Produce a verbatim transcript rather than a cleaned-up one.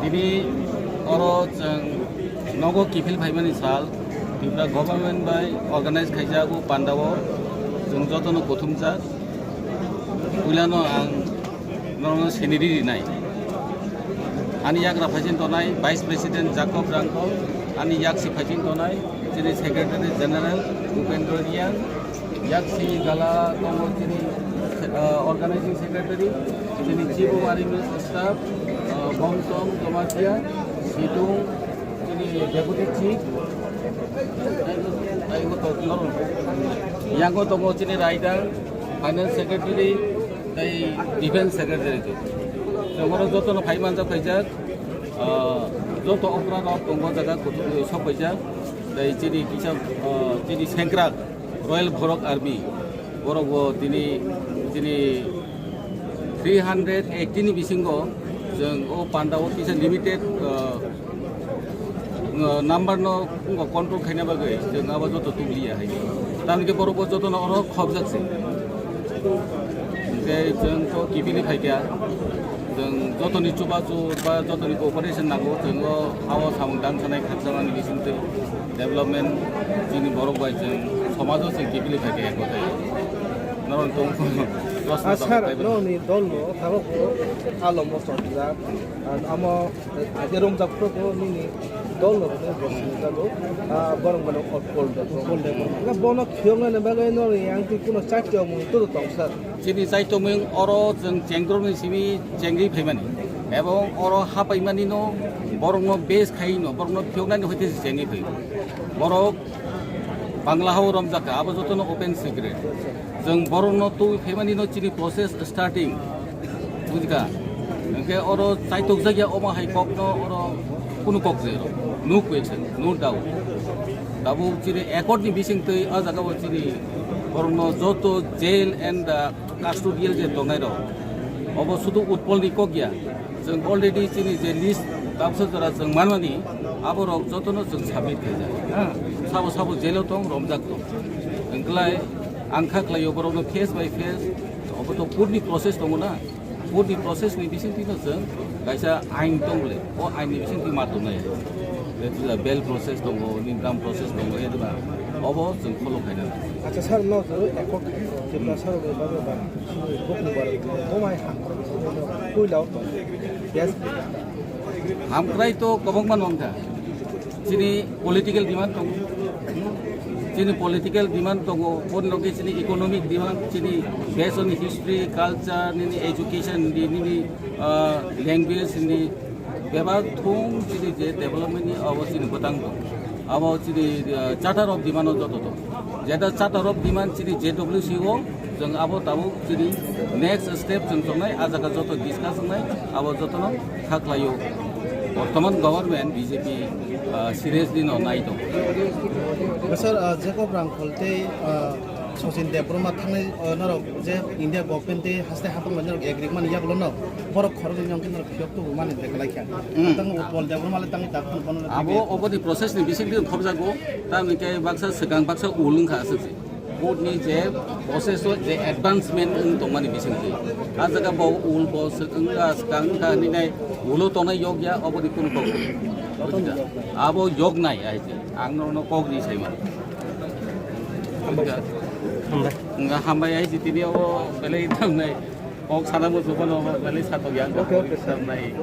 Tini oro chwng nogo kiphil phaimani sal, Tripura government bai organize khaijak o pandao chwng jotono kuthumjak. Puilano ang norokno siniri rinai. Ani yagra phaisin tonai Vice President Jacob Rangkol, ani yaksi phaisin tonai chini Secretary General Upendra Riya, yaksi gala tongo chini, uh, Organizing Secretary, chini Chief of Army Staff, uh, Bomsong Jamatia, Sidung, chini Deputy Chief, taibo tongo, yango tongo chini Raida, Finance Secretary, tei Defense Secretary. Chwng oro jotono phai manjak khaijak, ah, joto okra rok tongo jaga kutu-, sok khaijak. Tei chini kisa, ah, chini sengkrak Royal Borok Army, borok bo tini, chini three hundred eighty ni bisingo chwng o panda o kisa limited, ah, uh, number no wngkha control khaina bagwi chwng abo joto tugliya hai. Tamni khe borok bo jotono oro khobjak se. Hwnkhe chwng to kibini phaikha, chwng jotoni chubachu ba jotoni cooperation nango, chwng o hao samung dam sanai khakchamani bisingtwi development chini borok bai chwng somajo chwng kibini phaikha ek kothai. Norok tong. Ah, sir, noni dolno tabuk alo mo chongjak, ah, amo Aje romjak phuru nini dol no hwnwi bo sinijago, ah, borok mano Utpol Debbarma. Utpol Debbarma. Bono khiyoknani bagwi norok yang twi kuno chaityo mung turu tong sir. Chini chaityo mung oro chwng chengrokni simi chengri phaimani. Ebong oro hapaimani no borokno base khai no borokno khiyoknani hoite se chengri phai. Borok Bangla hao romjak kha, abo jotono open secret. Chwng borokno twi phaimani no chini process starting. Bujikha? Hwnkhe oro chaitokjakya omo hai kokno oro kunu kok je oro. No question, no doubt. Tabuk chini accord ni bisingtwi a jagao chini borokno joto jail and, uh, custodial je tongnai rok. Obo sudu Utpol ni kok ya. Chwng already chini je list baksa jora chwng manmani, aborok jotono chwng submit khaijak. Ha, sabo sabo jail o tong, romjak tong. Hwnkhlai ang kha khlaio borokno face by face, obo to court ni process tongo na. Court ni process ni bisingtwi no chwng kaisa ain tong le, o ain ni bisingtwi ma tongnai. Bail process tongo, nimram process tongo, edba obo chwng follow khaina. Acha sir, no, accord Tripura sir, Bokni borok bo mai hamkrai puila o tong. Yes. Hamkrai to kwbangma nong kha. Chini political demand tongo. Chini political demand tongo. Boni loge chini economic demand, chini based on history, culture, nini education, nini, nini, ah, language, nini bebak thung chini je development ni abo chini bwtang tong. Abo chini, ah, charter of demand o joto tong. Jeta charter of demand chini J W C o, chwng abo tabuk chini next step chwng tongnai, a jaga joto discuss wngnai, abo jotono kha khlaio. Bortoman government B J P, ah, seriously no nai tong. Sir, ah, Jacob Rangkhol tei, ah, Sachin Debbarma thangnai, ah, norok je India government tei haste hapang bai norok agreement yagulo no, borok khorok ni yong khe norok phiyok tubu mani de kwlai kha. Hmm. Tang Utpol Debbarma le tang tak phone phone. Abo oboni process ni bising khobjago, tamni khe baksa swkang baksa ul wngkha aswk se. Court ni je process o je advancement wng tongmani bisingtwi. A jaga bo ul bo swk wngkha, swkang wngkha hinwi nai ulo tongnai yokya, oboni kunu kok. Abo yoknai ai je. Ang norokno kok ri saimano. Hambai. Wngkha hambai ai je tini o belai thangnai. Kok sana bo jubano belai satok yang. Okay, okay, sir. Thangnai.